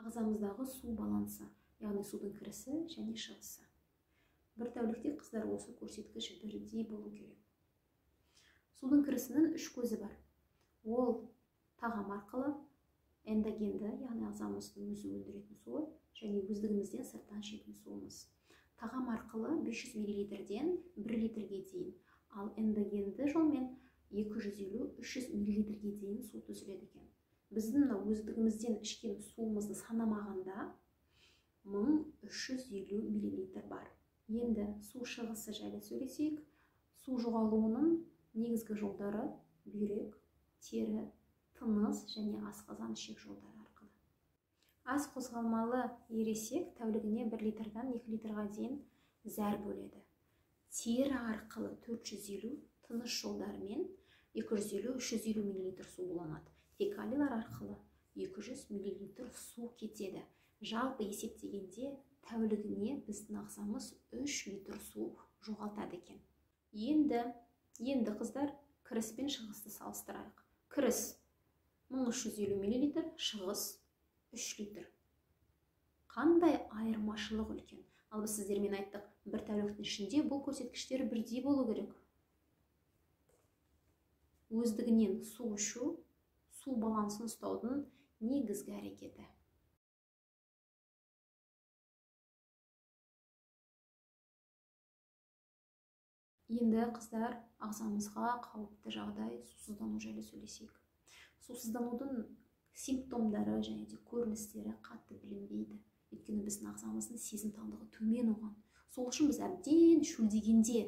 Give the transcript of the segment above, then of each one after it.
Ағзамыздағы су балансы, яғни судың кірісі және шығысы. Бір тәулікте, қыздар, осы көрсеткіш бірдей болу керек. Судың кірісінің үш көзі бар. Ол тағам арқылы, эндогенді, яғни ағзамыздың өзі өндіретін суы, және өздігімізден сырттан ішетін суымыз. Тағам арқылы 500 миллилитрден 1 литрге дейін, ал эндогенді жолмен 250-300 миллилитрге дейін су түзіледі екен. Біздің мына өздігімізден ішкен суымызды санамағанда 1350 миллилитр бар. Енді су шығысы жайлы сөйлесейік. Су жоғалуының негізгі жолдары бүйрек, тері, тыныс және асқазан ішек жолдары арқылы. Аз қозғалмалы ересек тәулігіне 1 литрдан 2 литрға дейін зәр бөледі. Тері арқылы 450, тыныс жолдарымен 250-350 миллилитр су буланады. Фекалиялар арқылы 200 миллилитр су кетеді. Жалпы есептегенде тәулігіне біздің ағзамыз 3 литр су жоғалтады екен. Енді қыздар, кіріс пен шығысты салыстырайық. Кіріс 1350 миллилитр, шығыс 3 литр. Қандай айырмашылық үлкен. Ал біз сіздермен айттық, бір тәуліктің ішінде бұл көрсеткіштер бірдей болу керек. Өздігінен су ішу су балансын ұстаудың негізгі әрекеті. Енді, қыздар, ағзамызға қауіпті жағдай сусыздану жайлы сөйлесейік. Сусызданудың симптомдары және де көріністері қатты білінбейді. Өйткені біздің ағзамыздың сезімталдығы төмен оған. Сол үшін біз әбден шөлдегенде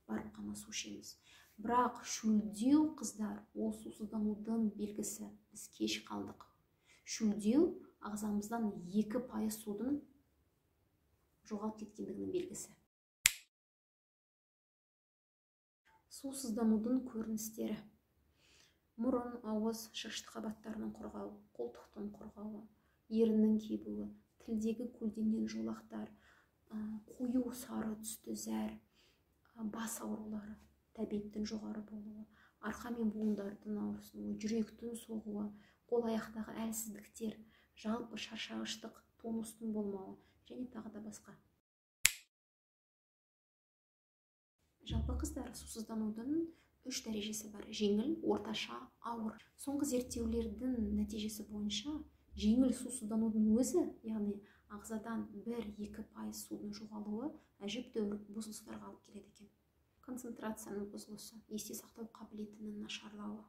барып қана су ішеміз. Бірақ шөлдеу, қыздар, ол сусызданудың белгісі. Біз кеш қалдық. Шөлдеу ағзамыздан 2% судың жоғалып кеткендігінің белгісі. Сусызданудың көріністері: мұрын, ауыз, шашты қабаттарының құрғауы, қолтықтың құрғауы, еріннің кебуі, тілдегі көлденең жолақтар, қою сары түсті зәр, бас аурулары, тәбеттің жоғары болуы, арқа мен буындардың ауырсынуы, жүректің соғуы, қол аяқтағы әлсіздіктер, жалпы шаршағыштық, тонустың болмауы және тағы да басқа. Жалпы, қыздар, сусызданудың үш дәрежесі бар: жеңіл, орташа, ауыр. Соңғы зерттеулердің нәтижесі бойынша жеңіл сусызданудың өзі, яғни ағзадан 1-2% судың жоғалуы, әжептәуір бұзылыстарға алып келеді екен. Концентрацияның бұзылысы, есте сақтау қабілетінің нашарлауы,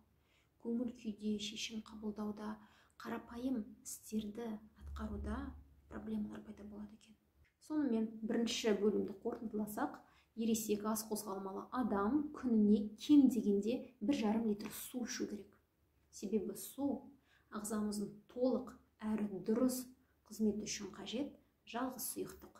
көңіл күйде, шешім қабылдауда, қарапайым істерді атқаруда проблемалар пайда болады екен. Сонымен, бірінші бөлімді қорытындыласақ, ересек аз қозғалмалы адам күніне кем дегенде 1,5 литр су ішу керек. Себебі су ағзамыздың толық әрі дұрыс қызметі үшін қажет жалғыз сұйықтық.